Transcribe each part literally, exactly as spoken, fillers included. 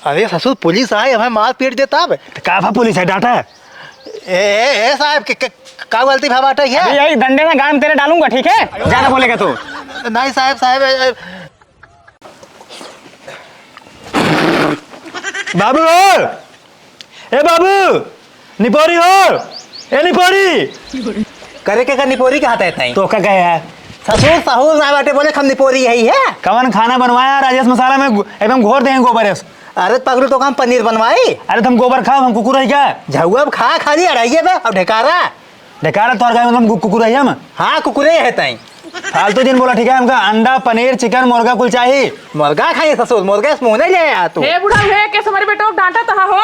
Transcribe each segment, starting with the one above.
अरे ससुर, पुलिस आए, हमें मार पीट दे तब। तो का भा पुलिस है, डांटा? ए, ए, ए साहब, के, के, का गलती भा बाटे है? अबे यही डंडे ना गाल में तेरे डालूंगा, ठीक है? ज्यादा बोलेगा तो। नहीं साहब, साहब, ए, ए। बाबू हो, ए बाबू, निपोरी हो, ए निपोरी। करे के का निपोरी के हाथ है ताई? तो का कहे है? ससुर सहूर ना बाटे, बोले हम निपोरी यही है। कवन खाना बनवाया राजेश मसाला में गु-, एकदम घोर दे हैं गोबर है। अरे पगलू, तो हम पनीर बनवाई? अरे तुम गोबर खाओ, हम कुकुर है क्या? झउआ अब खा खाली अड़ाइए बे, अब ढेकारा। ढेकारा तोहर गाय में हम कु-, कुकुर है हम? हाँ, कुकुरे है ताई। फालतू जिन बोला, ठीक है? हमका अंडा, पनीर, चिकन, मुर्गा कुल चाही। मुर्गा खाई ससुर, मुर्गा से मुँह नहीं ले आ तू। हे बुढ़ऊ, हे, के हमारे बेटो को डांटा तहा हो?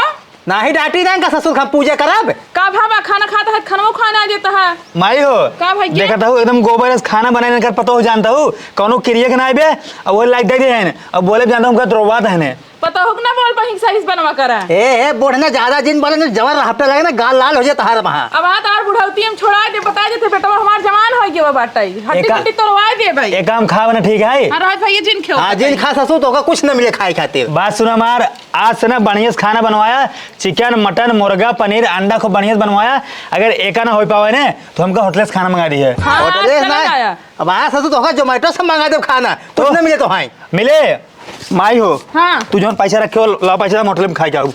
नाही डांटी ना, इनका ससुर हम पूजा करब। का भावा खाना खाता है, खाना खाना आ जाता है। माई हो, का भैया? देखत हूँ एकदम गोबर से खाना बनाने कर पता हो जानता हूँ, कौनो किरिया के ना आइबे, अब वो लाइक दे दे हैं, अब बोले जानता हूँ हमका द्रोवात है ने। पतोहू के ना बोल पाही सही से बनवा करा। ए, ए, बूढ़ ना ज्यादा जिन बोले ना, जवान हफ्ता लगे ना, गाल लाल हो जाए तहार वहाँ। अब हाँ तहार बुढ़ौती हम छोड़ा दे, बता देते बेटवा हमार जवान हो गया बाटे, हड्डी एका-, गुड्डी तोड़वा दे भाई। एक काम खाओ ना, ठीक है? हाँ, राज भैया जिन खेओ हाँ, जिन खा ससुर, तो ओका कुछ ना मिले खाए खातिर। बात सुना हमार, आज से ना बढ़िया से खाना बनवाया, चिकन, मटन, मुर्गा, पनीर, अंडा खूब बढ़िया से बनवाया। अगर एका ना हो पावे ने, तो हमका होटल से खाना मंगा दी है। हाँ, होटल से चला ना? आया। अब हाँ ससुर, तो ओका Zomato से मंगा दे खाना, कुछ तो ना मिले तो हाँ। मिले। माई हो, हाँ। तू जौन पैसा रखे हो, लाओ पैसा, हम होटल में खाए के आऊ।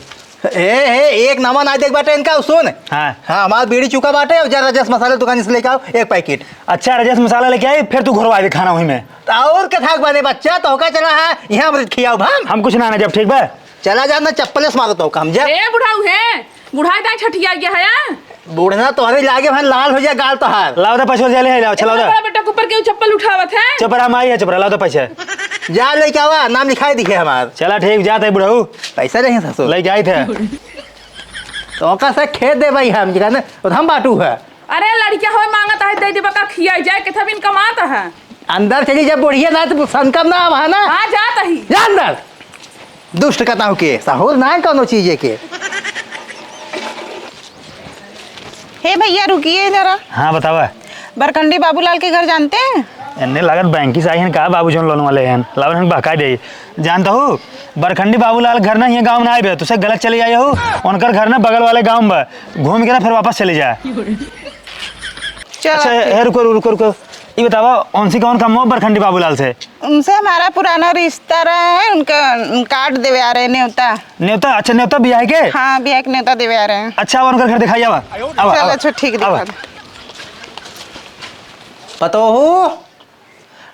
ए, ए, एक नवा ना देख बाटे इनका, सुन। हाँ। हाँ, हमार बीड़ी चुका बाटे, और जा राजेश मसाला दुकान से लेके आओ एक पैकेट। अच्छा, राजेश मसाला लेके आई, फिर तू घोरवा दे खाना वही में। तो और के थाक बने बच्चा, तो का चला है, यहाँ अमृत खियाओ भाम। हम कुछ ना, ना जब ठीक बा। चला जा ना, चप्पल से मारो तो काम जा। ए बुढ़ाऊ है, बुढ़ाई दाई छठिया गया है। बूढ़ना तोहरे लागे भाई लाल हो जाए गाल तोहार। लाओ तो पछुआ चले है, लाओ, चलाओ इतना तो। बड़ा बेटा के ऊपर के चप्पल उठावत है। चुप रहा, माई है, चुप रहा, लाओ तो पैसे। जा लेके आवा, नाम लिखाई दिखे हमार। चला ठीक, जाते बुढ़ऊ। पैसा नहीं ससुर। लेके आई थे। तो ओका से खेत दे भाई हम, कहने, तो हम बाटू है। अरे लड़किया होय मांगत है, दे देबा का खिया जाए, के थबिन कमात है। अंदर चली जब बुढ़िया ना तो सनकम ना आवा ना। हाँ, जात ही। जा अंदर। दुष्ट कताऊ के, सहूर ना है कौनो चीजे के। हे भैया, रुकिए जरा। हाँ, बतावा। बरखंडी बाबूलाल के घर जानते हैं? एन्ने लागत बैंक से आई हैं का बाबू जौन लोन वाले हैं, लावन हम बहका दे। जानता हूँ, बरखंडी बाबूलाल घर ना ये गाँव में ना आए बे, तुसे गलत चले आए हो। उनकर घर ना बगल वाले गाँव में बा, घूम के ना फिर वापस चले जाए। चल। अच्छा, हे, रुको, रुको, रुको। ये बतावा, उनसे कौन काम हुआ बरखंडी बाबूलाल से? उनसे हमारा पुराना रिश्ता रहा है, उनका कार्ड देवे आ रहे हैं, न्योता। न्योता? अच्छा, न्योता बियाह के? हाँ, बियाह के न्योता देवे आ रहे हैं। अच्छा, अब उनका घर दिखाई, आवा। आवा, चलो, आवा। अच्छा, ठीक, आवा। दिखा दो। पतोहू,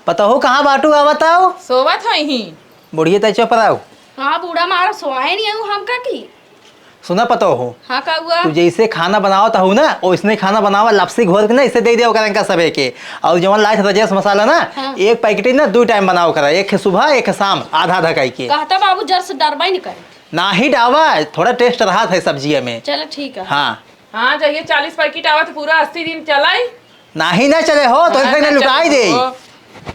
पतोहू, कहाँ बाटू? आवा ताऊ। सोवत होई ही। बुढ़िया, तै चुप रहो। हाँ, बूढ़ा मारा सोए नहीं हूँ, हम का की? सुना पतोहू। हाँ, का हुआ? तू जैसे खाना बनावत हऊ ना, ओइसने खाना बनावा, लपसी घोर के ना, इसे दे दे ओकरा इनका सबे के। और जवन लाइट रजेश मसाला ना, हाँ। एक पैकेट ना दू टाइम बनावा करा, एक है सुबह, एक है शाम, आधा आधा कई के। कहता बाबू, जर से डरबा ही नहीं करे। ना ही डावा, थोड़ा टेस्ट रहा था सब्जिया में। चलो ठीक है। हाँ। हाँ, जाइए, चालीस पैकेट आवत, पूरा अस्सी दिन चलाई। नाही ना चले हो, तो हाँ, इतने ना लुटाई चले दे। हो।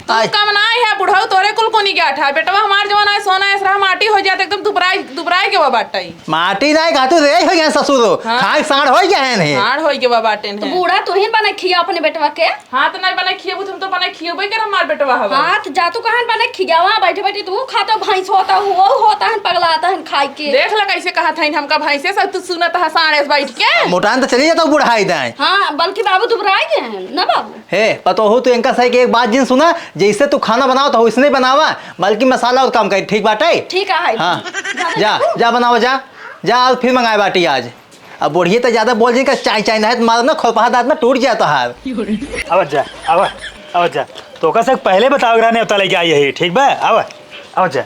तू आज कम ना है, बुढ़ऊ तोरे कुल कोनी के आठा। बेटवा हमार जवान है, सोना ऐस रहा, माटी हो जात, एकदम दुबराई, दुबराई के बा बाटई। माटी ना है, घातू रे हो गया ससुर। हाँ। खाए साढ़ हो गया है नहीं। साढ़ हो गया बा बाटे तो ने। बूढ़ा तू ही बना खिया अपने बेटवा के। हाँ, तो नहीं बना खियाबू, तुम तो बना खियाबू कर हमार बेटवा हवा। हाँ, तो जा तू कहाँ बना खिया, वहाँ बैठे बैठे तू खाता भैंस होता हूँ, वो होता है, पगला आता है खाई के। देख ला कैसे कहा था हमका भैंसे से, तू सुनत है साढ़ ऐस बैठ के। मोटान तो चली जाता बुढ़ाई दाए। हाँ, बल्कि बाबू दुबराई गए हैं ना बाबू। हे, पतोहू, तू इनका सही के एक बात जिन सुना, जैसे तू खाना बनाओ तो वैसने बनावा, बल्कि मसाला और कम करी, ठीक बाटे? ठीक है। हाँ। जा, जा बनावा, जा। जा, और फिर मंगाए बाटी आज। अब बुढ़िए तो ज्यादा बोल जिन का चाय चाय ना है, तुम्हारा ना खोपहा दांत ना टूट जाता है। अब जा, अब, अब जा। तो का से पहले बताओ, रहने उतार लेके आई है, ठीक बा? अब, अब जा,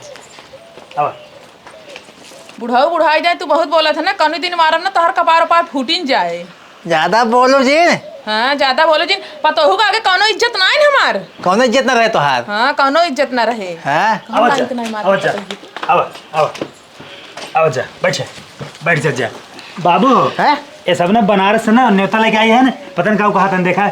अब। बुढ़ऊ बुढ़ाई जाए, तू बहुत बोलत है ना, कौनो दिन मारब ना, तोहर कपार उपार फूटिन जाए। ज्यादा बोलो जिन। हाँ, ज्यादा बोलो जिन। पतोहू का आगे कौनो इज्जत ना है हमार। कौनो इज्जत ना रहे तोहार। हाँ, कौनो इज्जत ना रहे। हाँ? कौनो आवाज लाइन जा, तो नहीं मार आवाज जा, पतोहू। आवा, आवा, आवाज जा, बैठ जा, बैठ जा, जा। बाबू, हैं? ये सब ना बनारस से ना न्योता लेके आई है ना, पता नहीं का कहा था, देखा?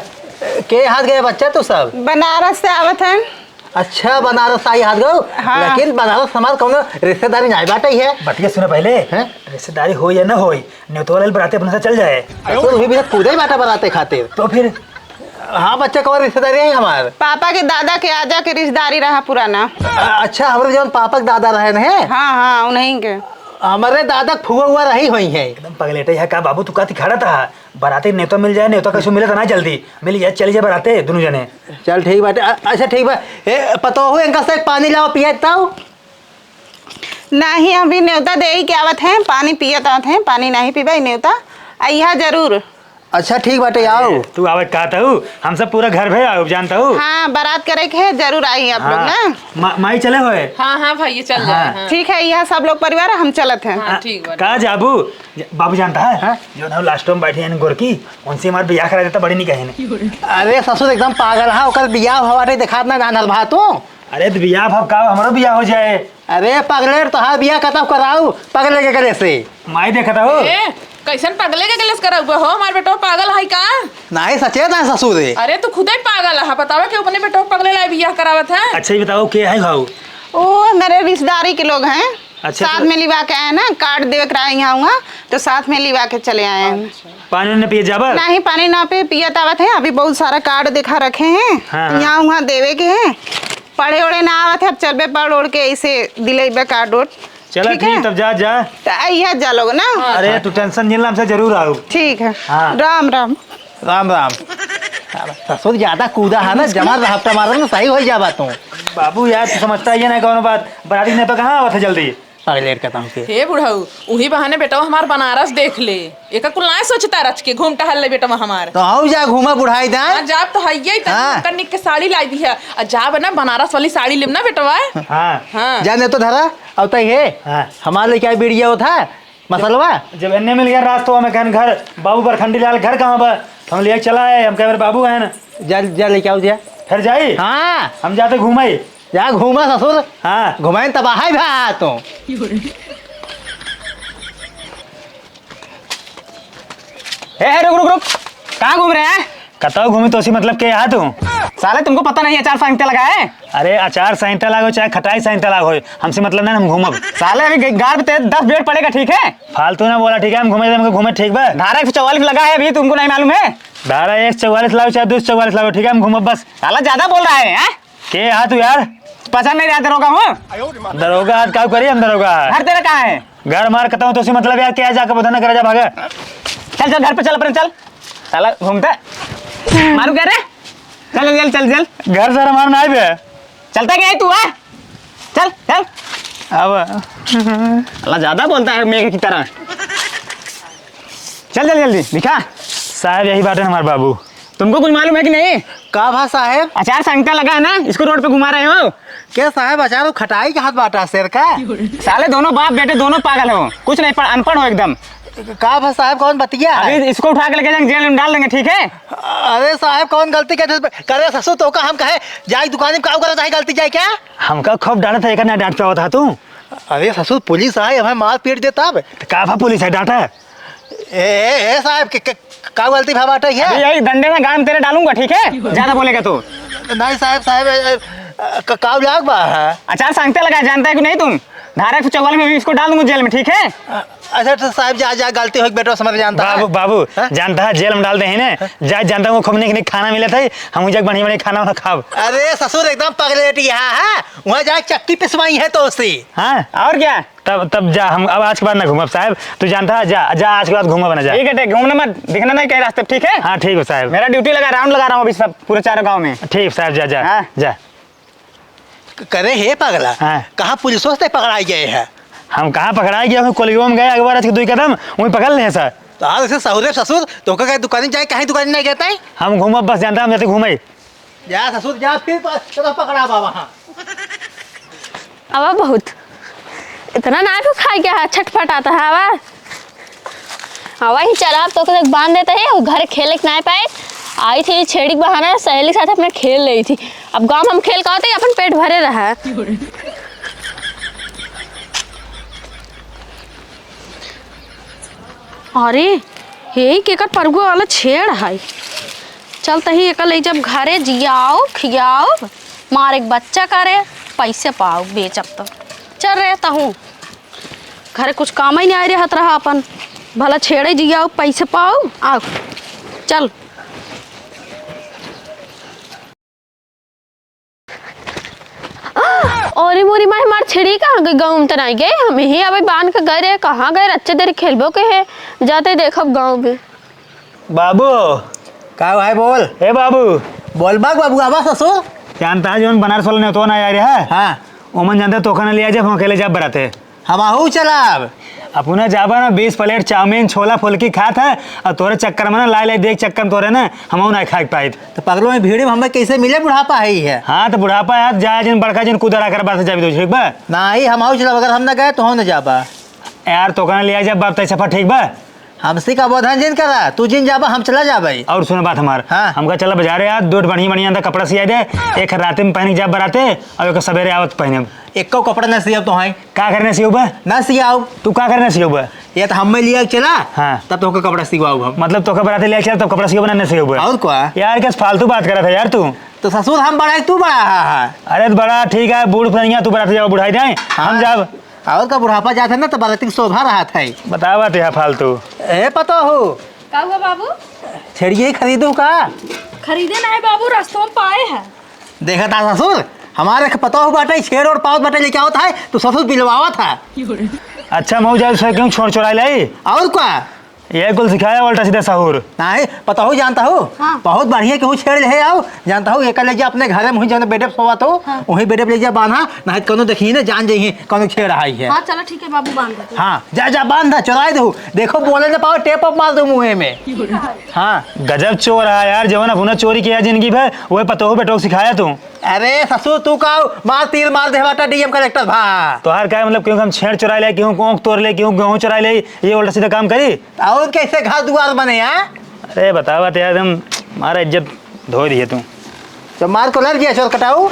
के हाथ गए बच्चा तू सब? बनारस से आवत है। अच्छा, बनारस आई हाथ गो। हाँ। लेकिन बनारस हमार कौनो रिश्तेदारी नाई बाटे है। बतिया सुना पहले। हैं? रिश्तेदारी हो या ना होई, न्योतवा लाइल बराते अपने से चल जाए। तो भी बिना कूदे ही बाटा बराते खातिर। तो फिर? हाँ बच्चा, कौन रिश्तेदारी है हमार? पापा के दादा के आजा के रिश्तेदारी रहा पुराना। अ-, अच्छा, हमरे जौन पापा के दादा रहे न? हाँ, हाँ, उन्हीं के। हमरे दादा क फुआ हुआ रही होइहैं। एकदम पगलेटे है का बाबू, तू काती खड़ा था? बराती नेवता मिल जाए, नेवता कैसे मिले था ना जल्दी। मिल जाए, चली जाए बराते दुनू जने। चल ठीक बाटे। अ-, अच्छा ठीक बा। ए, पतोहू, इनका से एक पानी लावा, पिए ताऊ। नाही, अभी नेवता देई के आवत हैं, पानी पियत आवत हैं, पानी नाही पीबा, ई नेवता अइहा जरूर। अच्छा ठीक बाटे, आओ। तू आवे का तू, हम सब पूरा घर भर आउब, जानता हूँ। हाँ, बारात करे के है, जरूर आई आप लोग हाँ। ना। मा-, माई चले होए। हाँ, हाँ भाई, ये चल हाँ। जाए, हाँ। ठीक है, यह सब लोग परिवार, हम चलत हैं। हाँ, ठीक बा। का जाबू? ज-, बाबू जानता है, हाँ? जो ना लास्ट में बैठे हैं गोरकी, उनसे हमार बियाह करा देता, बड़ी निक है। अरे ससुर एकदम पागल है, ओकर बियाह भवा बाटे, देखात ना जानल भा तू। अरे तो बियाह भव का, हमरो बियाह हो जाए। अरे पगले, तोहार बियाह कतब कराऊ, पगले के गले से। माई देखत हो। ए, कैसन पगले के गले से कराऊ हो? हमार बेटवा पागल है का? नाही, सचेत है ससुर। अरे तू खुदे पागल है, बतावा कि अपने बेटवा पगले लाई बियाह करावत है। अच्छा ये बताओ के है भाऊ? ओ मेरे रिश्तेदारी के लोग हैं। अच्छा, साथ तो में लिवा के आए ना, कार्ड देवे के रहा यहाँ हुआ, तो साथ में लिवा के चले आए हैं। अच्छा। पानी न पिए जाबर? नाही, पानी ना पे पियत आवत है, अभी बहुत सारा कार्ड देखा रखे हैं, हाँ, हाँ। यहाँ वहाँ देवे के हैं। पढ़े ओढ़े ना आवत है, अब चलबे पढ़ ओढ़ के ऐसे दिलेबे कार्ड ओट। चला ठीक ठीक, है? तब जा, जा। त अइहा जा लोग ना। अरे, तू टेंशन जिन ला, हमसे जरूर आऊ। ठीक है। हाँ। राम राम। राम राम। ससुर ज्यादा कूदा है ना, जमा हफ्ता मारो ना, सही हो जाबा तू। बाबू यार, तू समझता ही है ना कौनो बात। बराती ने तो कहाँ आवत है जल्दी? अरे लेट करता हूँ फिर। हे बुढ़ऊ, उही बहाने बेटवा हमार बनारस देख ले। एका कुल ना सोचता रच के, घूम टहल ले बेटवा हमार। तो आओ जा घूमा बुढ़ाई दा। हाँ, जाब तो हइये ही, तनी हाँ। कनिक के साड़ी लाई दी है। आ जाब ना बनारस वाली साड़ी लेम ना बेटवा। हाँ। हाँ। जा ने तो धरा, अब तई है। हाँ। हमार लेके आई बीड़िया होत है, मसलवा। जब एन्ने मिल गया रास्ता में कहन घर, बाबू बरखंडी लाल घर कहाँ बा? हम ले चला है, हम कहे बाबू है ना। जा, जा लेके आओ जा। फिर जाई? हाँ। हम जाते घूमाई। जा घूमा ससुर। हाँ। घुमाइन तबाह है भा तू। ए, ए, रुक, रुक, रुक। कहाँ घूम रहे हैं? कतौ घूमी तो उसी मतलब के यहाँ तू? साले तुमको पता नहीं आचार संहिता लगा है? अरे आचार संहिता लागो चाहे खटाई संहिता लागो, हमसे मतलब नहीं, हम घूमब। साले अभी ग-, गाड़ पे तेरे दस ब्लेड पड़ेगा, ठीक है? फालतू ना बोला, ठीक है? हम घूमे, हमको घूमे, ठीक बा? धारा एक सौ चौवालीस लगा है अभी, तुमको नहीं मालूम है? धारा एक सौ चौवालीस लागो चाहे दो सौ चौवालीस लागो, ठीक है? हम घूमब बस। साला ज्यादा बोल रहा है, हैं? के हा तू यार? पहचान नहीं रहा दरोगा हूँ। दरोगा आज का करी हम दरोगा? घर तेरा कहाँ है? घर मार कतौ तो उसी मतलब यार, क्या जाके पता ना करा जा भागा। चल, चल, घर पे चल, अपने चल। साला घूमता। मारू क्या रे? चल, चल, चल, चल। घर सर हमार ना बे। चलता क्या है तू, आ? चल, चल। अब साला ज्यादा बोलता है मेघ की तरह। चल, चल, जल्दी, दिखा। साहब, यही बात है हमारे बाबू। तुमको कुछ मालूम है कि नहीं? का भा साहेब? आचार संहिता लगा है ना, इसको रोड पे घुमा रहे हो। के साहेब, आचार वो खटाई के हाथ बाटा शेर का? साले दोनों बाप बेटे दोनों पागल हो, कुछ नहीं पढ़-, अनपढ़ हो एकदम। का भा साहेब, कौन बतिया है? अभी इसको उठा के लेके जाएंगे, जेल में डाल देंगे, ठीक है? अरे साहेब, कौन गलती के करे ससुर, तो का हम कहे जाई दुकान में का करत है, गलती जाए क्या? हमका खूब डांटत है, एकर ना डांट पावत है तू। अरे ससुर, पुलिस आए, हमें मार पीट दे तब। तो का भा पुलिस है, डांटा? ए, ए, ए साहेब, के, के, का गलती भा बाटे है? अबे यही डंडे ना गाल में तेरे डालूंगा, ठीक है? ज्यादा बोलेगा तो। नहीं साहेब, साहेब, ए, ए, क-, का लाग बा है? आचार संहिता लगा, जानता है कि नहीं तुम? धारा एक सौ चौवालीस में इसको डाल दूंगा जेल में, ठीक है? अच्छा तो साहेब, जा, जा, गलती हो गई, बेटा समझ जानता है। बाबू, बाबू, हाँ? जानता है जेल में डाल दे है ना, जा, जानता हूँ खूब निक निक खाना मिलत है, हम जग बढ़िया बढ़िया खाना वाना खाब। अरे ससुर, एकदम पगलेट यहाँ है, वहाँ जाके चक्की पिसवाई है तो उससे। हाँ? और क्या? तब, तब जा, हम अब आज के बाद ना घूमब साहेब। तू जानता है, जा, जा, आज के बाद घूमब ना, जा। ठीक है, ठीक, घूमना मत, दिखना नहीं कहीं रास्ते, ठीक है? हाँ, ठीक है साहेब। मेरा ड्यूटी लगा, राउंड लगा रहा हूँ अभी सब पूरे चारों गांव में। ठीक साहेब, जा, जा, हाँ। जा। क-, करे हे पगला, हाँ। कहाँ पुलिसों से पकड़ाई गए है? हम कहाँ पकड़ाई गए, हम कोलियो में गए, अगवा राज के दुई कदम, वहीं पकड़ ले हैं सर। तो आज ऐसे सहुरे ससुर, तो का कहे दुकानी जाए, कहीं दुकानी नहीं गए ताई? हम घूमब बस, जानता हम जाते घूमे। जा ससुर जा, फिर प-, चलो पकड़ा बा वहाँ। आवा बहुत, इतना ना कुछ खाए क्या है, छटपटाता है आवा। आवा ही चला, तो के बांध देते हैं, घर खेले के ना पाए। आई थी छेड़ी के बहाना, सहेली के साथ अपने खेल रही थी। अब गांव में हम खेल का होते, अपन पेट भरे रहा। अरे, यही केकर परगुआ वाला छेड़ है। चल तही एकर ले जब घरे जियाओ, खियाओ, मारे के बच्चा करे, पैसे पाओ, बेचब तो। चल रे तहूँ। घरे कुछ काम ही नहीं आए रहत रहा अपन। भला छेड़े जियाओ, पैसे पाओ, आओ। चल। अरे मोरी माई, हमार छेड़ी कहाँ गई? गाँव में त नाहीं गए, हम ही अबे बांध के गए रहे, कहाँ गए? रच्चे देर खेलबो के है, जाते देखब गाँव में। बाबू। का भाई बोल। ए बाबू। बोल बाग बाबू, आवा ससुर। जानता है जौन बनारस वाला नेतवा ना आया रहा है? हाँ। ओमन जानते तोका ना लिया जाए, हम अकेले जाब बराते। हमहू चलब। अपने जाबा ना, बीस प्लेट चाउमीन, छोला, फुल्की खात है, और तोरे चक्कर में ना, लाई लाई देख चक्कर में तोरे ना, हमहू ना खाए पाइत। तो पगलो में भीड़ में हमें कैसे मिले बुढ़ापा है ही है? हाँ, तो बुढ़ापा है, जा जिन बड़का जिन कुदरा कर बात से जाबी तो ठीक बा? नहीं, हमहू चलब, अगर हम ना गए तो हम ना जाबा। यार, तोका ना लिया जाए बाप, तै सफर ठीक बा? हमसे का बोधन जिन करा, तू जिन जाबा, हम चला जाबे। और सुनो बात हमार, हाँ। हमका चला बाजारे यार, दो ठो बढ़िया बढ़िया अंदर कपड़ा सिया दे, एक रात में पहन के जाब बराते, और एक सवेरे आवत पहने। एको कपड़ा ना सियाब तो है। का करने सियोबा? ना सियाओ। तू का करने सियोबा? ये तो हमें लिया चला, हाँ। तब तोहका कपड़ा सिवाओ हम। मतलब तोहका बराते लिया चला, तब कपड़ा सियोबा ना, ना सियोबा? और का? यार, कैसे फालतू बात करत है यार तू? तो ससुर हम बड़ा है, तू बड़ा है, हाँ। अरे तो बड़ा ठीक है, बूढ़ पुरनिया, तू बराते जाओ, बुढ़ाई जाए, हाँ। हम जाब। और का बुढ़ापा जात है ना, तो बराती की शोभा रहत है। बतावा तो यहाँ फालतू। ए पतोहू। का हुआ बाबू? छेड़िए खरीदू का? खरीदे ना है बाबू, रास्तों में पाए हैं। देखा था ससुर, हमारे के पतोहू बाटे, छेड़ और पावत बाटे लेके आवत है, तो ससुर बिलवावत है। अच्छा, मऊ जाए, उसे क्यों छोड़ चुराई लाई? और का? ये कुल सिखाया उल्टा सीधा सहूर। नहीं, पतोहू जानता हूँ, हाँ। बहुत बढ़िया केहू छेड़ ले आओ, जानता हूँ, एक ले जा अपने घरे में, वहीं जौन बेडे पे सोवत हो, हाँ। वहीं बेडे पे ले जा बांधा, नहीं तो कौनो देखी ना जान जाइए कौनो छेड़ आई है। हाँ, चलो ठीक है बाबू, बांध दो। हाँ, जा, जा, बांध दे, चुराई दे। देखो, बोले ना पाओ, टेप अप मार दो मुँहे में। हाँ। गजब चोर है यार, जवन अपना चोरी किया जिंदगी भर, वही पतोहू बेटो को सिखाया तू। अरे ससुर, तू का मार तीर मार दे बाटा डीएम कलेक्टर भा। तोहार का मतलब, क्यों हम छेड़ चुराई ले, क्यों कोंख तोड़ ले, क्यों गेहूं चुराई ले, ये उल्टा सीधा काम करी? और कैसे घर दुआर बने, हाँ? अरे बतावा तो यार, एकदम हमारा इज्जत धो दिए तू। तो मार को लड़ गया चोर कटाऊ।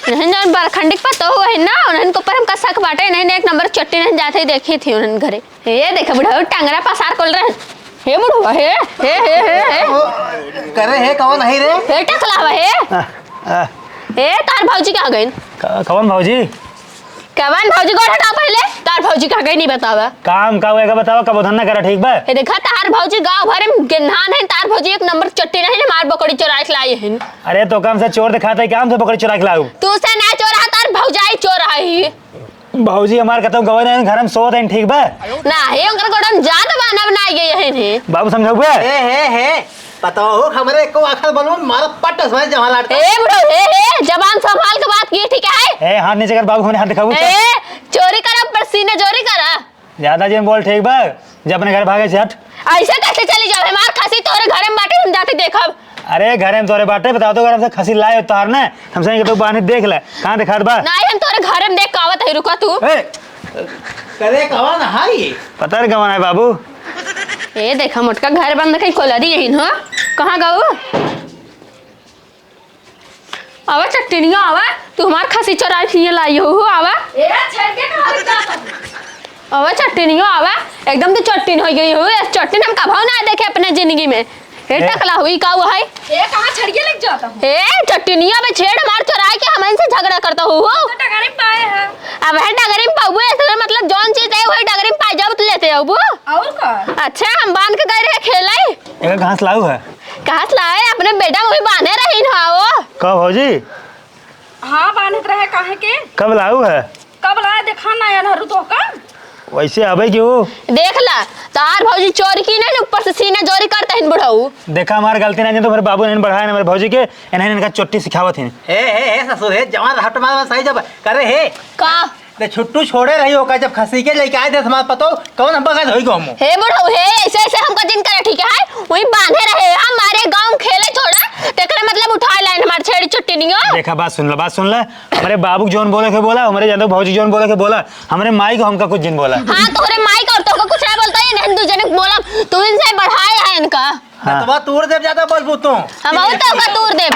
नहीं, नहीं, बरखंडी के पतोहू है ना, उन्हन के ऊपर हमका शक बाटे, नहीं, नहीं, एक नंबर चट्टी नहीं जाते ही देखी थी उन्हन घरे। हे, देखे बुढ़ऊ, टंगरा पसार कोल रहे। हे बुढ़ऊ, हे, हे, हे, हे, हे। करे हे, कौन है रे? हे टकला हवा, हे। आ, आ। हे, तार भौजी कहाँ गइन? क-, कौन भौजी? कवन भौजी, गोड़ हटाओ पहिले। तार भौजी कहाँ गई, नहीं बतावा। काम का हुआ, का बतावा, कबो धंधा करा, ठीक बा? हे देखा, तार भौजी गाँव भर में गिन्हान है, तार भौजी एक नंबर चट्टी नहीं, हमार बकरी चुराए के लाई है। अरे, तो काम से चोर दिखाते, काम से बकरी चुरा के लाऊ। तू से ना चोर है, तार भौजाई चोर है। भौजी हमार कतौ गवे नहीं, घर में सोत हैं, ठीक बा? नाही, उनकर गोड़न जात बा, ना बनाई गई है नहीं। बाबू समझाऊ बे? हे, हे, हे, पतोहू हमरे को आखर बोलूं, मारा पट से जहाँ लाट। ए बुढ़ऊ, हे, हे, जबान संभाल के बात की, ठीक है? ए, हाथ नीचे कर बाबू, हमने हाथ दिखाऊ। ए, चोरी करा, पर सीने चोरी करा। ज्यादा जिन बोल, ठीक बा? जा अपने घर भागे से हट। ऐसे कैसे चली जाओ? हमार खसी तोरे घर में बाटे, हम जाते देखब। अरे, घरे में तोरे बाटे, बताओ तो, घर से खसी लाए उतार ने, हमसे इनके तो बानी देख ले, कहाँ दिखात बा? नाही, हम तोरे घरे में देख के आवत है, रुका तू। ए, करे कवन हाई? पता नहीं कवन है बाबू। ए, देखा मोटका घर बंद कहीं खोला दी यही, हाँ? कहाँ गऊ? आवा चट्टनिया, आवा, तू हमार खसी चोराई के लिए लाई हो, आवा। ए, छेड़ के कहाँ ले जाता है? आवा चट्टनिया, आवा, एकदम तू चट्टिन हो गई हो, इस चट्टिन हम कभो ना देखे अपने जिंदगी में। ए, ए। टकला हुई का हुआ है? ए, कहाँ छेड़िया लेके जाता हूँ? ए, चट्टनिया में छेड़ मार चोराई के हम इनसे झगड़ा करता हूँ। तो डगरी में पाए हैं। अब है डगरी में पाबू, ऐसे मतलब जौन चीज है वही डगरी में पाए, जब तू लेते हो वो। और का? अच्छा, हम बांध के गए रहे खेलाई। एक घास लाऊ है। कहाँ से लाए? अपने बेटा मुही बांधे रही न हो। का भौजी? हाँ, बांधत रहे, काहे के? कब लाऊ है? कब लाए, देखा ना यार, हरू तो का? वैसे आवे क्यों? देख ला, तार भौजी चोरी की नहीं, ऊपर से सीना चोरी करते हैं बुढ़ऊ। देखा, हमार गलती नहीं, तो फिर बाबू ने बढ़ाया ना मेरे भौजी के, इन्हें इनका चोटी सिखावत हैं। हे, हे, हे, ससुर, हे, जवान हट मार सही जब करे, हे। का? ते छुट्टू छोड़े रही होका, जब खसी के लेके आए थे हमार पतो, कौन हम बगल होई गो हम? हे बुढ़ऊ, हे, ऐसे, ऐसे हमको जिन करे, ठीक है? वही बांधे रहे, हम मारे गाँव खेले छोड़ा, तेकरे मतलब उठाए लाइन हमार छेड़ी चुट्टी नियो। देखा, बात सुन ला, बात सुन ला। हमरे बाबू के जौन बोले के बोला, हमरे जादव भौजी जौन बोले के बोला, हमरे माई को हमका कुछ जिन बोला। हाँ, तोहरे माई का और तोहका कुछ नहीं बोलता, ये नहीं दू जने बोला, तू इनसे बढ़ाए है इनका। हाँ। तो बात तोड़ देब, ज्यादा बोलबू तू। हम और तो का तोड़ देब।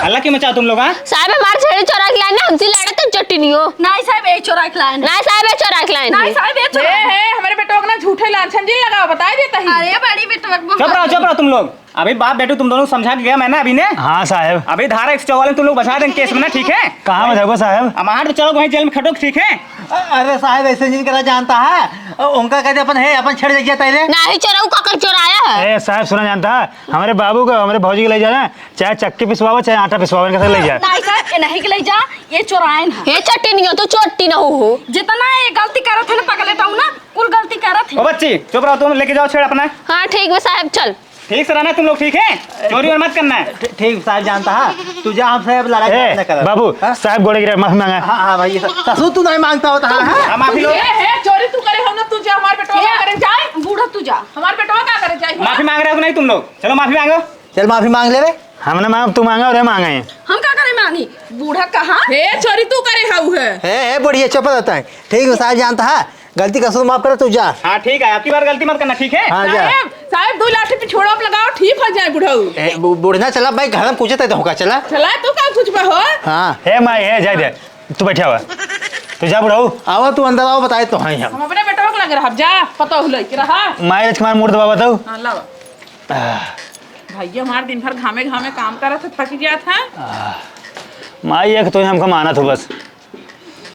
हल्ला क्यों मचाओ तुम लोग, हाँ? साहब, हमार छेड़ी चोरा के लाइन ना, हमसे लड़े तो चट्टी नियो। नहीं साहब, ये चोरा के लाइन। नहीं साहब, ये चोरा के लाइन। नहीं साहब, ये चोरा। हे, हे, हमरे बेटवा के ना झूठे लांछन जिन लगाओ, बताई देता ही। अरे बड़ी बेटवा के चुप रहो, चुप रहो तुम लोग। अभी बाप बेटू तुम दोनों समझा के गया मैंने अभी ने। हाँ साहेब। अभी धारा एक सौ चौवालीस तुम लोग बचा देंगे केस में ना, ठीक है? कहाँ बचाओगे साहेब? अब हमारे तो चलो वहीं जेल में खटो, ठीक है? अ-, अरे साहेब, ऐसे नहीं करा जानता है। अ, उनका कहते अपन है, अपन छेड़ जाइए पहले। नाही चोराऊ का कर चोराया है। ए साहेब, सुना जानता है, हमरे बाबू का, हमरे भौजी के ले जाना, चाहे चक्की पिसवावा, चाहे आटा पिसवावा, इनका सब ले जा। नाही साहेब, ये नहीं के ले जा, ये चोरायन है। हे चट्टी नहीं हो, तू चोट्टी न हो, हो। जितना ये गलती करत है ना, पकड़े तो ना, कुल गलती करत है। ओ बच्ची, चुप रहो तुम, लेके जाओ छेड़ अपना। हाँ, ठीक बा साहेब, चल। ठीक से रहना तुम लोग, ठीक है? चोरी और मत करना है। ठी-, ठीक साहेब जानता है, तू जा, हमसे अब लड़ाई ए, न कर। बाबू, हाँ? साहेब गोड़े गिरे, माफी मांगा। हाँ, हाँ भाई, स-, ससुर तू नहीं मांगता होता है, हाँ? हाँ, माफी लो। ए, हे, चोरी तू करे हो ना, तू जा, हमार बेटवा का करे जाए? बूढ़ा तू जा। हमार बेटवा का करे जाए? माफी मांग रहे हो कि नहीं तुम लोग? चलो माफी मांगो। चल माफी मांग ले रे। हम ना मांग, तू मांगा और हम मांगे। हम का करे मांगी? बूढ़ा कहाँ? हे, चोरी तू करे हऊ है। हे, हे, बुढ़िया चुप रहता है। ठीक है, साहेब जानता है, गलती का सो माफ करे, तू जा। हाँ, ठीक है, अबकी बार गलती मत करना, ठीक है? हाँ, जा। साहेब, साहेब, दो लाठी पिछोड़ा पे लगाओ, ठीक हो जाए बुढ़ऊ। ए, बु-, बुढ़ना चला भाई, घर में पूछे तो होगा, चला। चला, तू का पूछबा हो? हाँ। हे माई, हे, जाए दे, तू बैठा हुआ, तू जा बुढ़ऊ। आवा, तू अंदर आवा, बताए तो हैं हम। हम अपने बेटवा के लगे रहब, जा, पता हो लइके रहा। माई, राजकुमार, मूड़ दबा बताऊ। हाँ, लावा। आह। भैया हमार दिन भर घामे घामे काम करत है, थक जात है। आह। माई, एक तो हमका मानत हो बस,